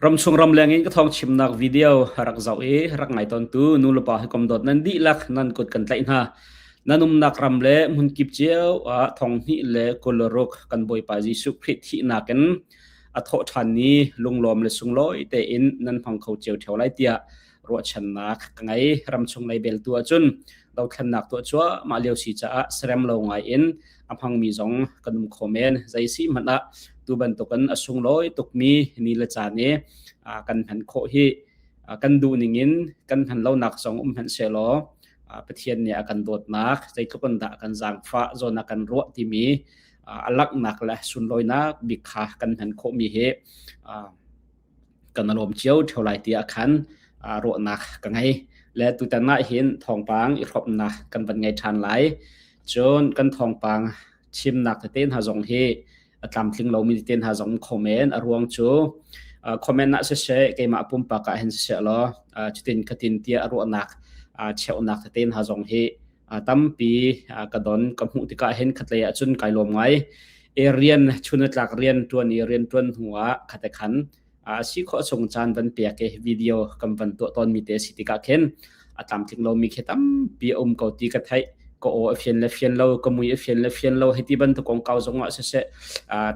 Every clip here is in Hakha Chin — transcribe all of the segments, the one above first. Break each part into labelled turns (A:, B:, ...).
A: Ramchung ramleng in ka thawng chimnak video rak zoh i rak ngai tawntu nulepa hawikom dawt nan dihlak nan kut kan tlaih hna. Nan umnak ram le hmunkip cio ah thonghnih le 26 kan Bawipa Jesuh Khrih thihnak in a thawh ṭhan ni lunglawm le sunglawi tein nan hmang kho cio ṭheo lai tiah ruahchannak ka ngei. Ramchung lei bel tu ahcun dothlennak tuah cuahmah lio si caah serem lo ngai in a hmangmi zong kan um kho men. Zei si hmanh ah tu bantukin a sunglawi tukmi ni le caan i kan hman khawh hi kan duh ning in kan hman lonak zong um hmanh sehlaw Pathian nih a kan dawtnak zeitluk in dah kan zaangfah zawn a kan ruah timi a langhnak le sunlawinak bik kha kan hman khawhmi hi kan lawm cio ṭheo lai tiah khan ruahnak ka ngei. Le tutan ah hin thawngpang i hrawmnak kan van ngei ṭhan lai. Cun kan thawngpang chimnak tete hna zong hi a tlamtling lomi tete hna zong kho men. A ruang cu comment ah siseh keimah pumpak ah hin siseh law cutin khatin tiah ruahnak cheuhnak tete hna zong hi tampi ka don ka hmuh tikah hin khatlei ah cun kai lawm ngai. E rian chun tlak rian tuan i rian tuan hnu ah khate khan a si khawh chung caan van pek i video kan van tuah tawn mi te si tikah khin a tlamtling lomi khi tampi a um ko ti ka theih ka aw a fian le fian lo ka mui a fian le fian lo hiti bantuk kongkau zong ah siseh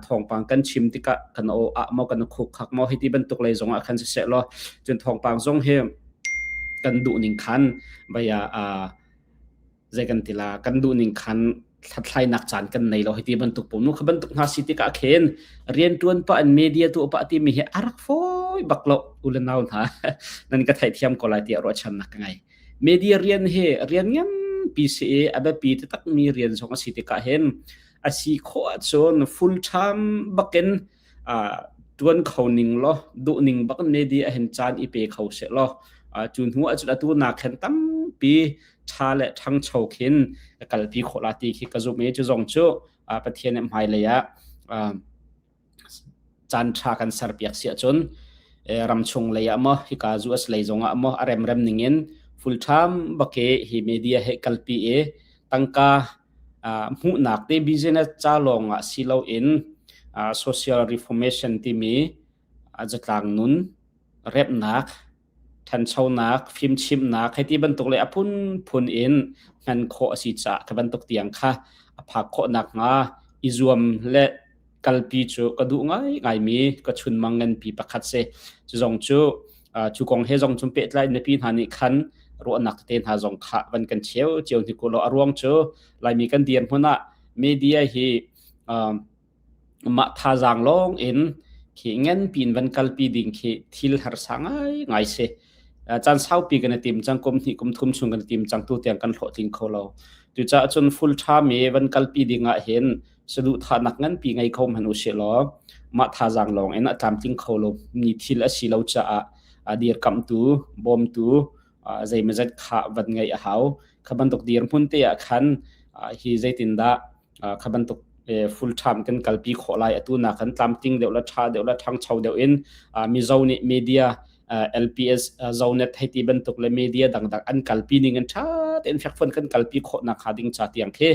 A: thawngpang kan chim tikah kan aw ah maw kan khuk khak maw hiti bantuk lei zong ah khan siseh law cun thawngpang zong hi kan duh ning khan baya zei kan ti la kan duh ning khan hlathlainak caan kan nei lo hiti bantuk pum nu kha bantuk hna si tikah khin riantuan pa an media tu pa ti mi hi a rak fawi bak lo u le nau hna nan ka theihthiam ko lai tiah ruahchannak ka ngei media rian hi rian nganpi si i a biapi taktak mi rian zong a si tikah hin a si khawh ahcun full time bakin ṭuan kho ning law duh ning bak media hin caan i pe kho seh law cu hnu ahcun atu nak khan tampi ṭha le ṭhangcho khin ka kalpi khawh la ti khi ka zumh i cu zong cu Pathian nih hmailei ah caan ṭha kan serpiak si ahcun ramchung lei ah maw hika US lei zong ah maw a remrem ning in full time bak i hi media he kalpi i tangka hmuhnak te business ca lawng ah si loin social reformation timi zatlang nun remhnak ṭhanchonak fimchimnak hei ti bantuk le a phunphun in hman khawh a si caah ka bantuk tiang kha a phak khawh nakhnga i zuam le kalpi cu ka duh ngaingaimi ka chunmang nganpi pakhat si. Cu zong cu cu kong he zong cun pehtlai mipi hna nih khan ruahnak tete hna zong kha van kan cheu cio hnik u law a ruang cu Laimi kan dirhmun ah media hi mah thazaang lawng in khi nganpi in van kalpi ding khi thil harsa ngaingai si. Caan saupi kan i tim cang kum hnih kum thum chung kan i tim cang tu tiang kan hlawhtling kho lo. Tucaah cun full time i van kalpi ding ah hin saduhthahnak nganpi ngei kho hmanh usih law mah thazaang lawng in a tlamtling kho lo mi thil a si lo caah a dirkamhtu bawmtu zeimawzat kha van ngeih a hau kha bantuk dirhmun te ah khan hi zeitindah kha bantuk full time kan kalpi khawh lai atu na kan tlamtling deuh la tha deuh la ṭhangcho deuh in Mizo nih media LPS Zonet hei ti bantuk le media dangdang an kalpi ning in ṭha tein fekfuan kan kalpi khawh nakhnga ding ca tiang khi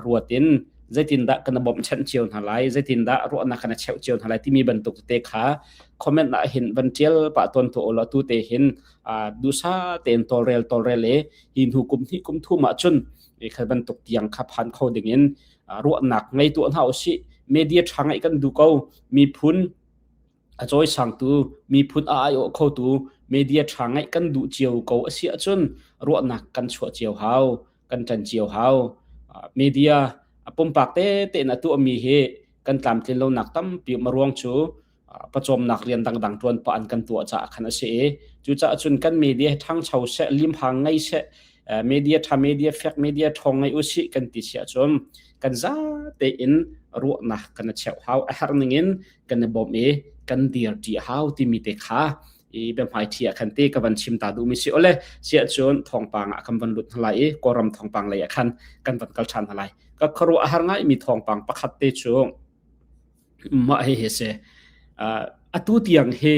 A: ruat in zeitindah kan bawmhchanh cio hna lai zeitindah ruahnak kan cheuh cio hna lai timi bantuk te kha comment ah hin van ṭial pah tawn tu ulaw tu te hin dusa tein tawlrel tawlrel i hi hnu kum hnih kum thum ah cun kha bantuk tiang kha phan kho ding in ruahnak ngei tuah hna usih media ṭha ngaih kan duh ko miphun A cawisangtu, miphun a aiawh khotu media ṭha ngeih kan duh cio ko a si ahcun ruahnak kan chuah cio hau, kan ṭan cio hau. Media a pumpak tete in a tuahmi hi kan tlamtlin lonak tampi um a ruang cu pawcawmnak rian dangdang ṭuan pah an kan tuah caah khan a si i cucaah cun kan media hi ṭhangcho seh, limhang ngei seh, media ṭha, media fek, media ṭhawng ngei usih kan ti si ahcun kan zate in ruahnak kan i cheuh hau. A herh ning in kan i bawmh i kan dirṭi a hau timi te kha i biahmaiṭhi ah khan te ka van chim ta duhmi si ole siah cun thawngpang ah kan van lut hna lai i Kawlram thawngpang lei ah khan kan van kal ṭhan hna lai ka khuaruah a har ngaimi thawngpang pakhat te cu mah hi hi si atu tiang hi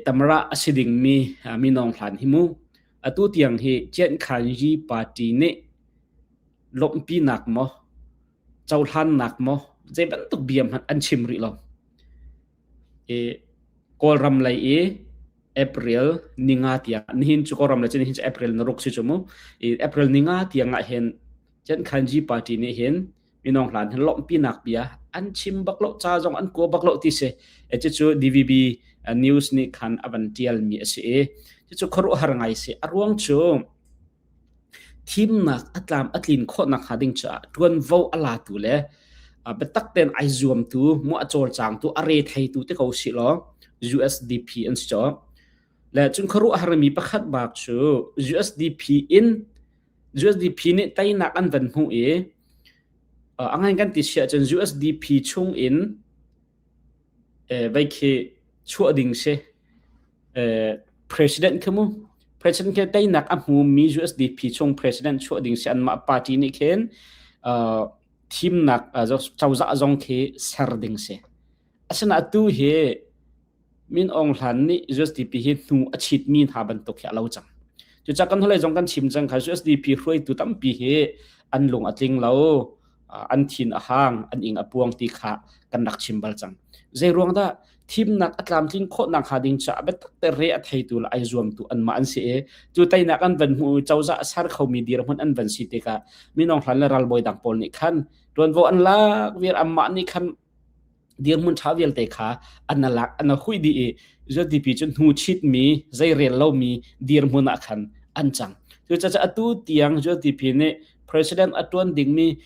A: tamara a si dingmi minong hlan hi mu atu tiang hi Ciankhanji party nih lawmhpinak maw cohlannak maw zei bantuk bia hmanh an chim rih lo. I Kawlram lei i April ninga tiang nihin cu Kawlram lei cu nihin cu April na ruk si cu mu. I April ninga tiang ah hin Khanji party nih hin minung hlan hin lawmhpinak bia an chim bak lo ca zong an kua bak lo ti si. E cucu DVB news nih khan a van tial mi a si i cucu khuaruahhar ngai si. A ruang cu Thimnak a tlam a tlin khawh nakhnga ding caah ṭuanvo a latu le biatak tein ai zuamtu, mu a cawlcangtu, a retheitu te ko sih law USDP an si cawh. Le cun khuaruahharmi pakhat bak cu USDP in USDP nih teinak an van hmuh i a ngan kan ti si ahcun USDP chung in vei khi chuah ding si. President khi mu president khi teinak a hmumi USDP chung president chuah ding si anmah party nih khin thimnak cozah zong khi ser ding si. Asinain atu hi Min Aung Hlaing nih USDP hi hnu a chitmi hna bantuk hi a lo cang. Cucaah kan holei zong kan chim cang kha USDP hruaitu tampi hi an lung a tling lo, an thin a hang, an ing a puang ti kha kan rak chim bal cang. Zei ruang dah thimnak a tlamtlin khawh nakhnga ding caah biatak te re a theitu le ai zuamtu anmah an si i cu teinak an van hmu cozah a ser khomi dirhmun an van si tikah minung hlan le ralbawi dang pawl nih khan ṭuanvo an lak viar anmah nih khan dirhmun ṭha vialte kha an lak an hui dih i USDP cu hnu chitmi zei rel lomi dirhmun ah khan an cang. Cucaah atu tiang USDP nih president a ṭuan dingmi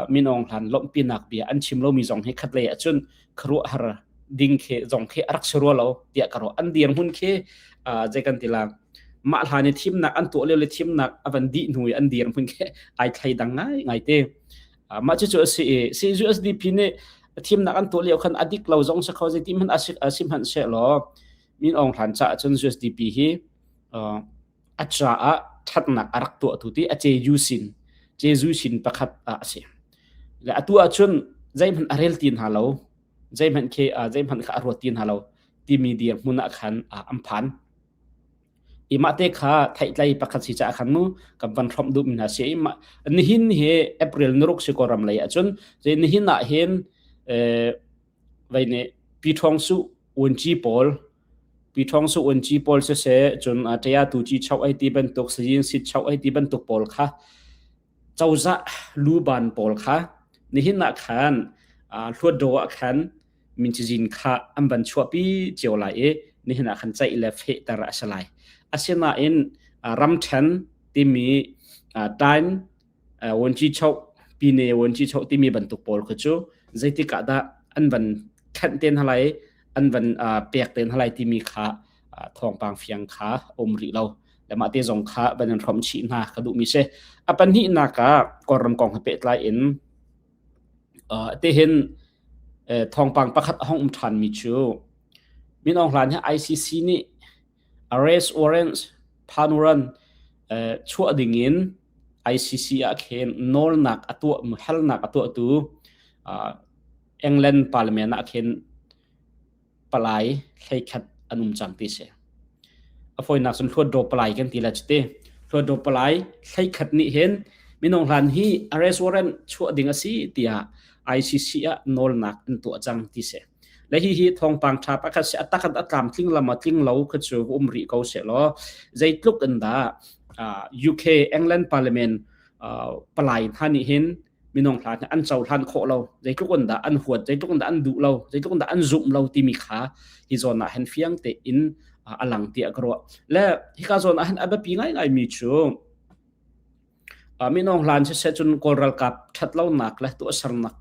A: Min Aung Hlaing lawmhpinak bia an chim lomi zong hi khatlei ahcun khuaruahhar ding khi zong khi a rak si rua lo tiah ka ruah. An dirhmun khi zei kan ti lang mah hlan i thimnak an tuah lio le thimnak a van dih hnu i an dirhmun khi ai thleidang ngai ngai te. Mah cucu a si i CUSDP nih thimnak an tuah lio khan a dik lo zong si kho zei ti hmanh a si hmanh sehlaw Min Aung Hlaing caah cun USDP hi a caah ṭhatnak a rak tuahtu ti a Jeju sin Jeju sin pakhat ah a si. Le atu ahcun zeihmanh a rel ti hna lo, zeihmanh khi zeihmanh kha a ruat ti hna lo timi dirhmun ah khan an phan. I mah te kha theihtlei pakhat si caah khan mu kan van hrawmh duhmi hna si. Nihin hi April niruk si Kawlram lei ahcun nihin ah hin vei nih Pi Ṭhawng Suh Uanci pawl Pi Ṭhawng Suh Uanci pawl siseh cun ṭaya tu ci chauh ai ti bantuk sayin sit chauh ai ti bantuk pawl kha cozah luban pawl kha nihin ah khan hluatdaw ah khan mincizin kha an van chuahpi cio lai i nihin ah khan ceih le fehter a si lai. Asinain ramṭhen timi time vuanci choh pine vuanci choh timi bantuk pawl kha cu zeitik ah dah an van khenh te hna lai an van pek te hna lai timi kha thawngpang fiang kha um rih lo le mah te zong kha van in hrawm chih hna ka duhmi si a pahnihnak ah Kawlram kong he pehtlai in tihin thawngpang pakhat a hong um ṭhanmi cu Min Aung Hlaing hi ICC nih arrest warrants phanuran chuah dingin ICC ah khin nawlnak a tuah halnak a tuahtu England parliament ah khin palai hleikhat an um cang ti si. A fawinak cun hluatdaw palai kan ti la cuti. Hluatdaw palai hleikhat nih hin minung hlan hi arrest warrant chuah ding a si tiah ICC ah nawlnak an tuah cang ti si. Le hi hi thawngpang ṭha pakhat si a takat a tlamtling lam a tling lo kha cu um rih ko seh law zeitluk in dah UK England Parliament palai hna nih hin minung hla an cohlan khawh lo zeitluk in dah an huat zeitluk in dah an duh lo zeitluk in dah an zumh lo timi kha hi zawn ah hin fiang tein a lang tiah ka ruah le hika zawn ah hin a biapi ngaingai mi cu minung hlan siseh cun kawl ralkap ṭhatlonak le tuahsernak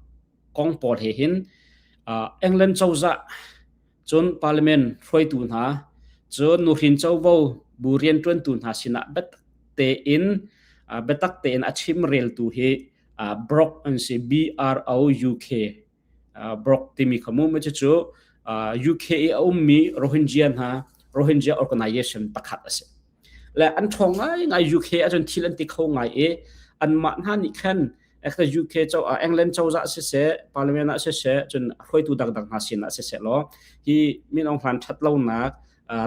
A: kong pawl he hin England cozah cun parliament hruaitu hna cun nuhrin covo bu rianṭuantu hna sinah biatak tein biatak tein a chimreltu hi Brock an si B R O U K Brock timi kha mu cucu UK i a ummi Rohingya hna Rohingya organization pakhat a si. Le an ṭhawng ngaingai UK ahcun thil an ti kho ngai i anmah hna nih khan UK co England cozah siseh parliament ah siseh cun hruaitu dangdang hna sin ah siseh law hi Min Aung Hlaing ṭhat lonak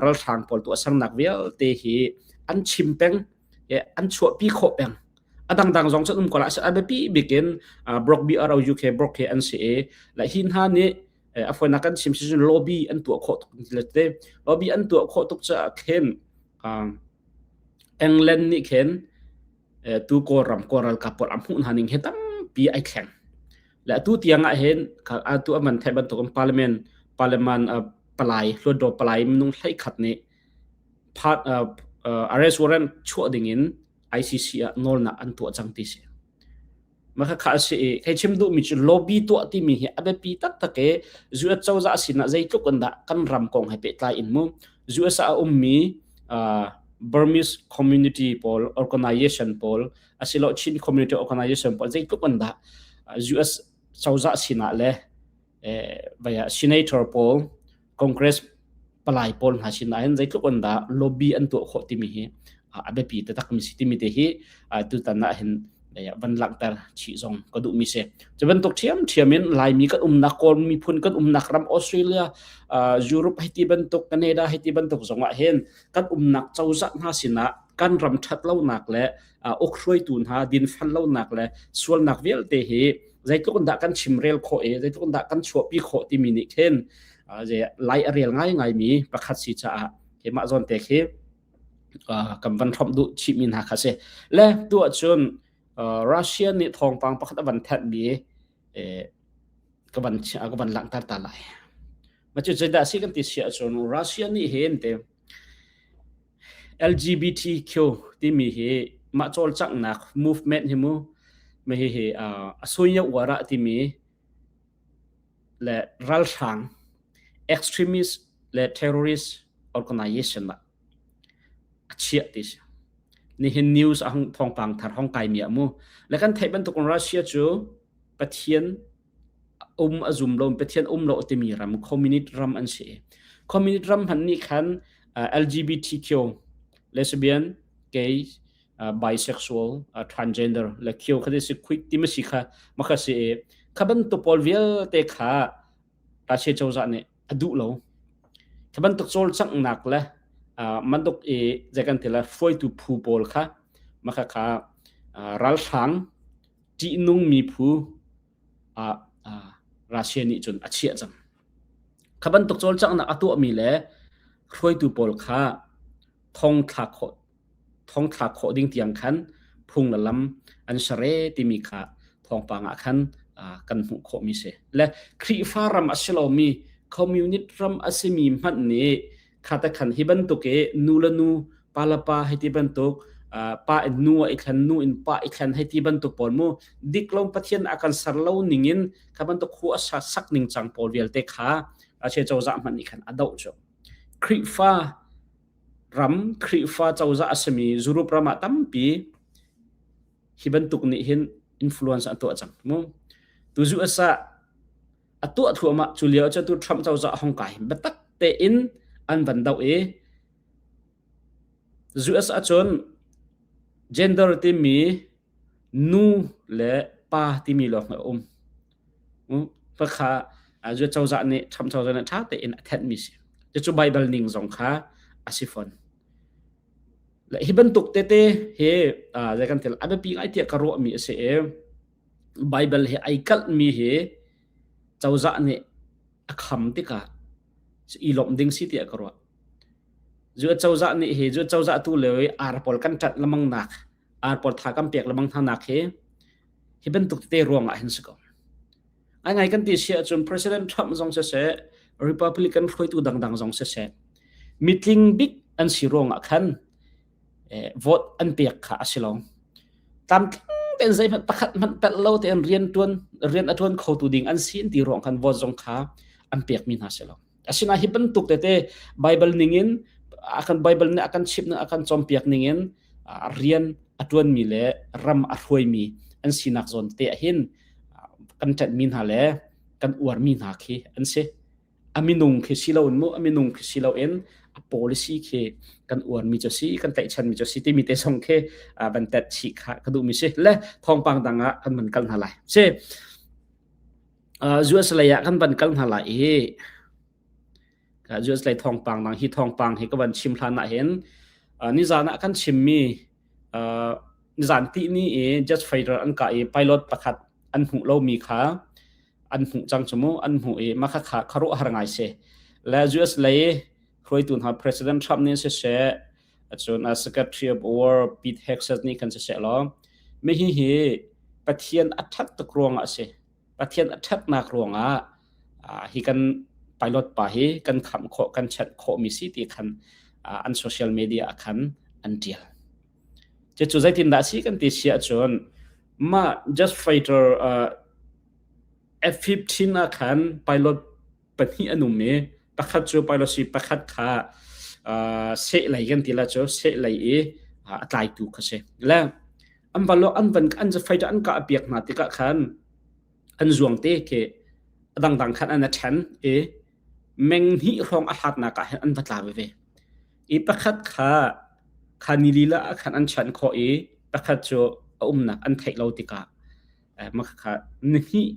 A: ralhrang pawl tuahsernak vialte hi an chim peng an chuahpi khawh peng a dangdang zong cun um ko la a biapi bik in Brock BRO UK Brock he an si i la hi hna nih. A fawinak kan chim si cun lobby an tuah khawh tuk le te lobby an tuah khawh tuk caah khin England nih khin tu Kawlram Kawl ralkap pawl a hmuh hna ning hi tampi ai thleng. Le atu tiang ah hin atu a man theih bantukin parliament parliament palai hluatdaw palai minung 11 nih arrest warrant chuah ding in ICC ah nawlnak an tuah cang ti si. Mah khakha a si i hei chim duhmi cu lobby tuah timi hi a biapi taktak i US cozah sinah zeitluk in dah kan ram kong he pehtlai in mu US ah a ummi uh, Burmese community pawl organization pawl asilo Chin community organization pawl zeitluk in dah US cozah sinah le eh, senator pawl Congress palai pawl hna sin ahhin zeitluk in dah lobby an tuah khawh timi hi a biapi taktak mi si timi te hi tutan ah hin van langhter chih zong ka duhmi si. Cu bantuk ṭhiamṭhiam in Laimi kan umnak Kawl miphun kan umnak ram Australia, Europe hei ti bantuk, Canada hei ti bantuk zong ah hin kan umnak cozah hna sinah kan ram ṭhat lonak le uk hruaitu hna dinfel lonak le sualnak vialte hi zeitluk in dah kan chimrel khawh i zeitluk in dah kan chuahpi khawh timi nih khin lai a rel ngaingaimi pakhat si caah keimah zawn te khi kan van hrawmh duh chihmi hna kha si. Le tu ahcun Russia nih thawngpang pakhat a van thenhmi ka van ka van langhter ta lai. Ma cu zeidah si kan ti si ahcun Russia nih hin te LGBTQ timi hi mah cawlcanghnak movement hi mu ma hihi a sunya uar ah timi le ralhrang extremist le terrorist organization ah a chiah ti si. Nihin news a hung thawngpang thar hong kai mi ah mu. Le kan theih bantuk in Russia cu Pathian um a zum lo Pathian um lo timi ram communist ram an si. Communist ram hmanh nih khan LGBTQ lesbian gay bisexual transgender le Q kha si quick ti ma si kha ma kha si kha bantuk pawl vialte kha Russia cozah nih a duh lo. Kha bantuk cawlcanghnak le mantuk i zei kan ti le hruaitu phu pawl kha ma kha kha ralhrang ṭihnungmi phu ah Russia nih cun a chiah cang. Kha bantuk cawlcanghnak a tuahmi le hruaitu pawl kha thong thlak khawh thong thlak khawh ding tiang khan phung le lam an sare timi kha thawngpang ah khan kan hmuh khawhmi si. Le Khrihfa ram a si lomi communist ram a simi hmanh nih kha te khan hi bantuk i nu le nu pa le pa hei ti bantuk pa in nu a i thlen nu in pa i thlen hei ti bantuk pawl mu dik lo pathian a kan ser lo ning in kha bantuk khu a sak ning cang pawl vialte kha a che cozah hmanh nih khan a doh cu Khrihfa ram Khrihfa cozah a simi Europe ram ah tampi hi bantuk nih hin influence an tuah cang mu tu US ah a tuah thluahmah cu lio cu tu Trump cozah hong kai biatak tein an van doh i US ahcun gender timi nu le pa timi lawng a um. Pakha US cozah nih Trump cozah nih ṭha tein a thenhmi si. Cucu Bible ning zong kha a si fawn. Le hi bantuk tete hi zei kan til a biapi ngai tiah ka ruahmi a si i Bible he ai kalhmi hi cozah nih a kham tikah i lawmh ding si tiah ka ruah. Zu cozah nih hi zu cozah tu le ar pawl kan ṭanh lemang nak ar pawl tha kan pek lemang hna nak hi hi bantuk tete ruang ah hin si ko. Ai ngai kan ti si ahcun President Trump zong siseh Republican hruaitu dangdang zong siseh mitling bik an si ruang ah khan vote an pek kha a si lo. Tlamtling tein zeihmanh pakhat hmanh pelh lo tein rian ṭuan rian a ṭuan khotu ding an si ti ruang khan vote zong kha an pekmi hna si lo. Asinain hi bantuk tete Bible ningin a kan Bible nih a kan chimh a kan cawnpiak ningin rian a ṭuanmi le ram a hruaimi an sinak zawn te ah hin kan ṭanhmi hna le kan uarmi hna khi an si. A minung khi si loin mu a minung khi si loin a policy khi kan uarmi cu si kan tlaihchanmi cu si timi te zong khi van tet chih kha ka duhmi si le thawngpang dang ah kan van kal hna lai si US lei ah kan van kal hna lai i US lei thawngpang dang hi thawngpang hi ka van chim hlan ah hin nizan ah kan chimmi nizan tihni i jet fighter an kah i pilot pakhat an hmuh lomi kha. an hmuh cang cu mu an hmuh i mah kha khuaruahhar ngai si. Le US lei hruaitu hna President Trump nih siseh cun Secretary of War Pete Hegseth nih khan siseh law mi hi hi Pathian a ṭhat tuk ruangah a si. Pathian a ṭhatnak ruangah hi kan pilot pa hi kan khamh khawh kan chanh khawhmi si ti khan an social media ah khan an ṭial. Cucu zeitindah a si kan ti si ahcun mah just fighter F-15 ah khan pilot pahnih an um i pakhat cu pilot si pakhat kha seh lei kan ti la cu seh lei i a tlaitu kha si. Le an va lo an van an fighter an kah piak hna tikah khan an zuang te khi a dangdang khan an a ṭhen i meng hnih hrawng a hlatnak ah hin an va tla veve. I pakhat kha kha ni lila ah khan an chanh khawh i pakhat cu a umnak an theih lo tikah mah kha nihnih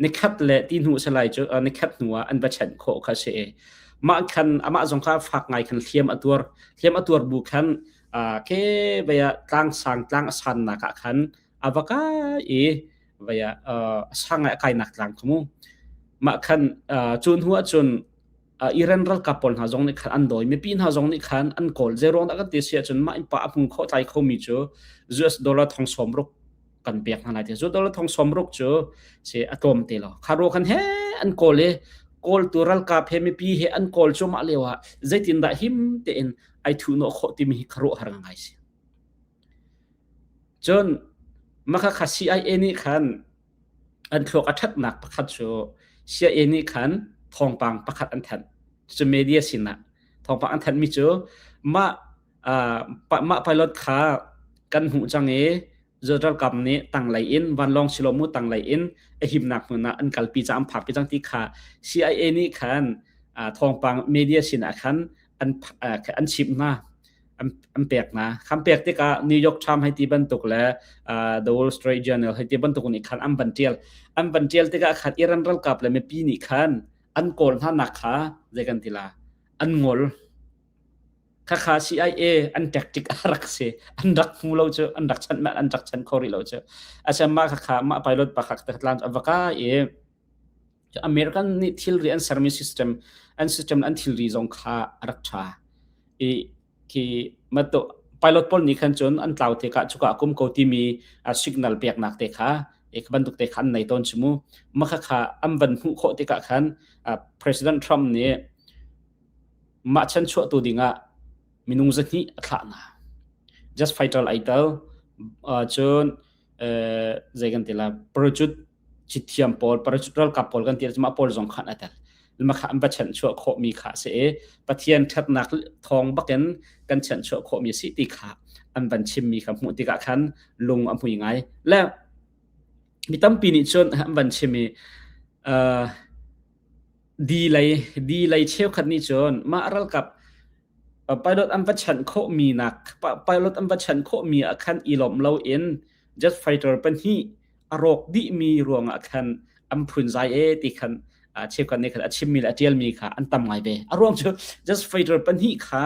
A: nikhat le ti hnu salai cu nikhat hnu ah an va chanh khawh kha si i mah khan amah zong kha fak ngai khan hliam a tuar hliam a tuar bu khan ke vaya tlang sang tlang a sannak ah khan a va kai i vaya a sang ngai a kainak tlang kha mu mah khan cu hnu ah cun Iran ralkap pawl hna zong nih khan an dawi mipi hna zong nih khan an kawl zeiruang dah kan ti si ahcun mah innpa a hmu kho tlai khomi cu US dollar thong sawm ruk kan pek hna lai ti US dollar thong sawm ruk cu si a tlawm te lo kha ro khan he an kawl i kawltu ralkap he mipi he an kawl cu mah lio ah zeitindah him tein ai thu nawh khawh timi hi khuaruah har ngai si cun maka kha CIA nih khan An thluak a ṭhatnak pakhat cu CIA nih khan thawngpang pakhat an thanh. Cucu media sinah thawngpang an thanhmi cu mah uh, mah pilot kha kan hmuh cang i ralkap nih tanglei in vanlawng silomu tanglei in a himnak hmun ah an kalpi cang an phakpi cang ti kha CIA nih khan uh, thawngpang media sinah khan an uh, an chimh hna. an, an pek hna. Khan pek tikah New York Times hei ti bantuk le uh, The Wall Street Journal hei ti bantuk nih khan an van tial. An van tial tikah khan Iran ralkap le mipi nih khan an kawl hna nak kha zei kan ti la an ngol. Khakha CIA an tactic a rak si. An rak hmu lo cu an rak chan an rak chan kho rih lo cu. Asem mah khakha mah pilot pakhat te tlan avaka i American nih thilri an sermi system an system an thilri zong kha a rak ṭha. I khi matu pilot pawl nih khan cun an tlau te ka chuka kum ko timi signal peknak te kha e bantuk te kha an nei tawn chu mu makha kha an van hmuh khawh tikah khan President Trump nih mah chan chuah tu dingah minung zahnih a thlah na just fighter ai tal cun zei kan ti la parachute cithiam pawl parachute ralkap pawl kan ti mah pawl zong khan a tel ma kha an va chanh chuah khawh mi kha si i Pathian ṭhatnak thawng bakin kan chanh chuah khawh mi si ti kha an van chim mi kha hmuh tikah khan lung a hmui ngai le mi tampi nih cun an van chim i di lei di lei cheukhat nih cun mah ralkap pilot an va chanh khawh mi nak pilot an va chanh khawh mi ah khan i lawmh lo in jet fighter pahnih a rawk dihmi ruangah khan an phunzai e ti khan cheukhat nih khan a chimmi le a ṭialmi kha an tam ngai ve. A ruang cu just fighter pahnih kha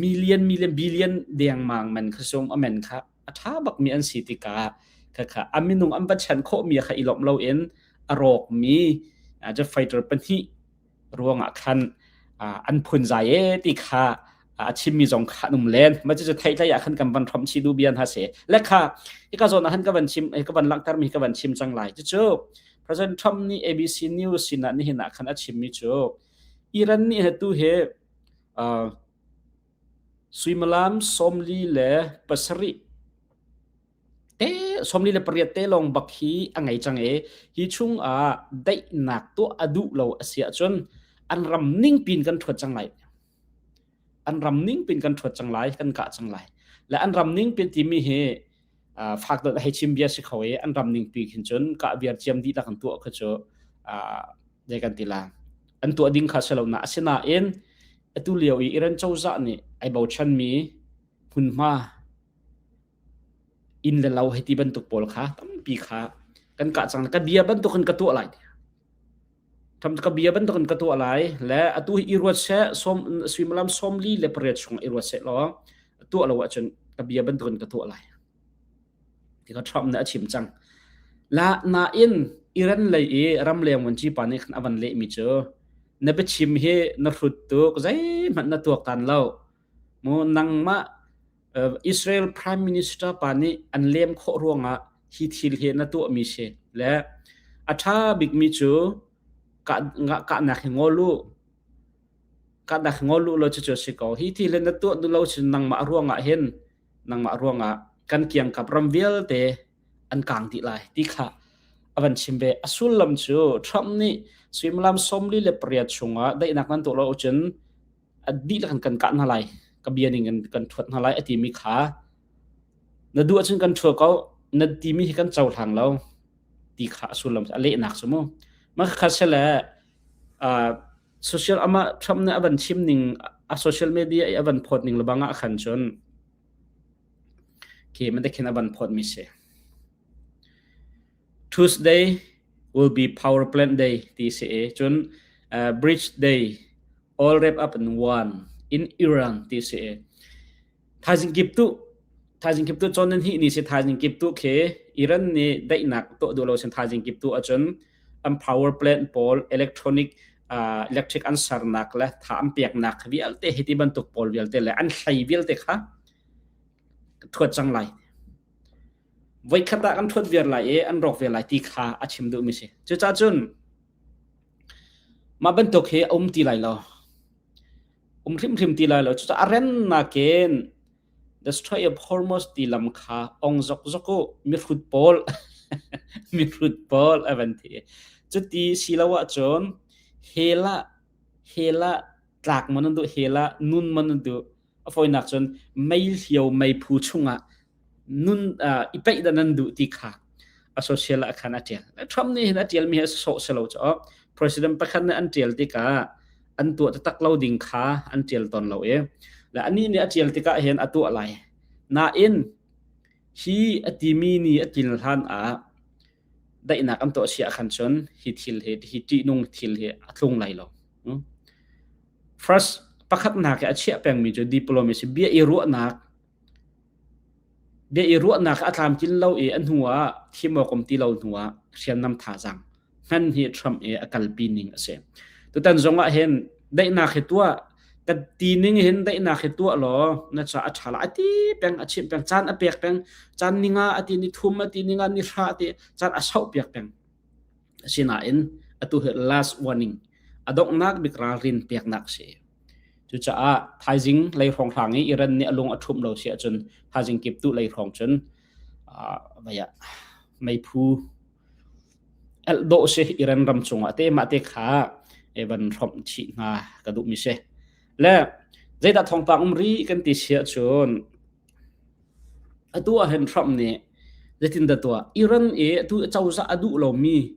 A: million million billion dengmang man kha sung a men kha a ṭha bakmi an si tikah kha kha a minung an va chan khawhmi kha i lawmh loin a rawkmi jet fighter pahnih ruangah khan an phunzai e ti kha a chimmi zong kha an um len ma cu theitlai ah khan kan van hrom chi du bian ha se le kha hika zawn ah khan ka van chim ka van langhter mi ka van chim cang lai cucu President Trump nih ABC News sinah nihin ah khan a chimmi cu Iran nih tu he suimilam 47 te 48 te lawng bak hi a ngei cang i hi chung ah daihnak tuah a duh lo a si ahcun an ram ning pin kan ṭhuat cang lai. An ram ning pin kan ṭhuat cang lai, kan kah cang lai. Le an ram ning pin timi hi fak dot hei chim bia si kho i an ram ning pi khin cun kah viar ciam dihlak an tuah kha cu zei kan ti la an tuah ding kha si lo na asinain atu lio i Iran cozah nih ai bochanmi hmunhma inn le lo hei ti bantuk pawl kha tampi kha kan kah cang ka bia bantukin ka tuah lai ka bia bantukin ka tuah lai le atu hi i ruat seh som suimilam 48 chung i ruat seh law tuah lo ahcun ka bia bantukin ka tuah lai ti kha Trump nih a chim cang la nain Iran lei i ramleng vuanci pa nih khan a van lehmi cu na biachim hi na hrut tuk zeihmanh na tuaktan lo mu nangmah Israel Prime Minister pa nih an lem khawh ruangah hi thil hi na tuahmi si le a ṭha bikmi cu kahnak hi ngol u kahnak hi ngol u law cucu a si ko hi thil hi na tuah duh lo cun nangmah ruangah hin nangmah ruangah kan kiangkap ram vialte an kang dih lai ti kha a van chim ve. A sullam cu Trump nih suimilam 48 chungah daihnak nan tuah lo ahcun a dihlak in kan kah hna lai ka bia ning in kan ṭhuat hna lai a timi kha na duh ahcun kan ṭhua ko na timi hi kan cohlang lo ti kha a sullam a lehnak cu mu mah kha sele social ama Trump nih a van chim ning a social media i a van phawt ning lebang ah khan cun khi man te khin a van phawt mi si Tuesday will be power plant day ti si i cun bridge day all wrap up in one in Iran ti si i thaizing kip tu thaizing kip tu chon nan hi ni si thaizing kip tu khi Iran nih daihnak tuah duh lo sin thaizing kip tu ahcun an power plant pawl electronic electric an sernak le tha an peknak vialte hi ti bantuk pawl vialte le an hlei vialte kha thuat cang lai voikhat ah kan ṭhuat viar lai i an rawk ve lai ti kha a chim duhmi si. Cucaah cun mah bantuk hi a um ti lai lo. Um hrimhrim ti lai lo. Cucaah a rennak in the Strait of Hormuz ti lam kha ong zokzok u mihrut pawl mihrut pawl a van ti. Cuti si lo ahcun hell ah hell ah tlak man an duh hell ah nun man an duh a fawinak cun meihliau meiphu chungah nun i peih dah nan duh ti kha a social ah khan a ṭial. Trump nih hin a ṭialmi hi a sawh si lo cu president pakhat nih an ṭial tikah an tuah taktak lo ding kha an ṭial tawn lo i le anih nih a ṭial tikah hin a tuah lai. Nain hi a timi ni a tlin hlan ah daihnak an tuah si ah khan cun hi thil hi hi ṭihnung thil hi a tlung lai lo. First pakhatnak i a chiah pengmi cu diplomacy bia i ruahnak bia i ruahnak a tlamtlin lo i a hnu ah thim awk um ti lo hnu ah hriamnam thazaang hman hi Trump i a kalpi ning a si. Tutan zong ah hin daihnak hi tuah ka ti ning hin daihnak hi tuah law na ca a ṭha la a ti peng a chimh peng caan a pek peng caan ninga a ti ni thum a ti ninga ni hra a ti caan a sauh piak peng. Asinain atu hi last warning a donghnak bik ralrin peknak a si. Cucaah thaizing lei hrawnghrang i Iran nih a lung a ṭhumh lo si ahcun thaizing kip tu lei hrawng cun vei ah meiphu elh dawh si Iran ram cungah te mah te kha van hrawmh chih hnga ka duhmi si. Le zeidah thawngpang um rih kan ti si ahcun Atu ah hin Trump nih zeitindah tuah? Iran i atu cozah a duh lomi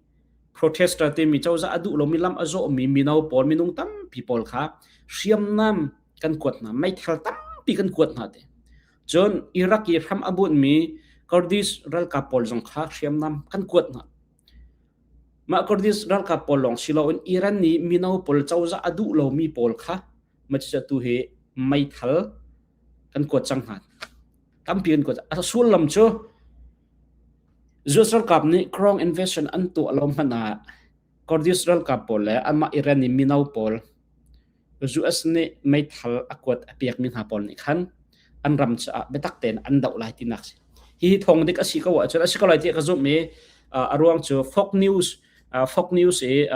A: protester timi cozah a duh lomi lam a zawhmi mino pawl minung tampi pawl kha hriamnam kan kuat hna meithal tampi kan kuat hna te. Cun Iraq i hram a bunhmi Kurdish ralkap pawl zong kha hriamnam kan kuat hna. Mah Kurdish ralkap pawl lawng si loin Iran nih mino pawl cozah a duh lomi pawl kha macucu tu hi meithal kan kuat cang hna. Tampi kan kuat. A sullam cu US ralkap nih Krong invasion an tuah lo hmanh ah Kurdish ralkap pawl le anmah Iran i mino pawl US nih meithal a kuat a pekmi hna pawl nih khan an ram caah biatak tein an doh lai tinak si. Hi thawng dik a si ko ahcun a si ko lai tiah ka zumh i a ruang cu Fox News Fox News i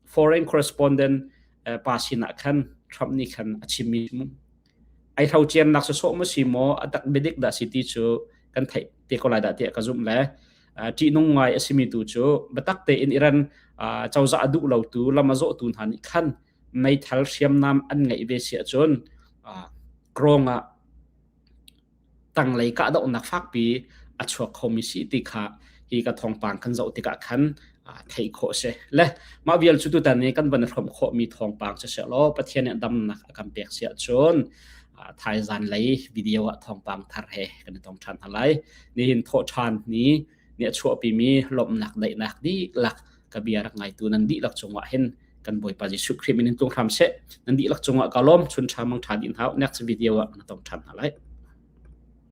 A: foreign correspondent pa sinah khan Trump nih khan a chimmi ai hrociannak sawsawh maw si maw a tak biadik dah si ti cu kan theih te ko lai dah tiah ka zumh le ṭihnung ngai a simi tu cu biatak tein Iran cozah a duh lotu lam a zawhtu hna nih khan meithal hriamnam an ngeih ve si ahcun krong ah tanglei kahdohnak fakpi a chuak khomi si ti kha hi ka thawngpang kan zoh tikah khan theih khawh si. Le mah vial cu tutan i kan van hrawm khawhmi thawngpang si law Pathian nih damnak a kan pek si ahcun thaizan lei video ah thawngpang thar he kan i tong ṭhan hna lai. Nihin thawh ṭhan ni nih a chuahpimi lawmhnak daihnak dihlak ka bia rak ngaitu nan dihlak cungah hin kan Bawipa Jesuh Khrih min in tlung hram seh. Nan dihlak cungah ka lawm chun ṭha mang ṭha din hau next video ah na tong ṭhan hna lai.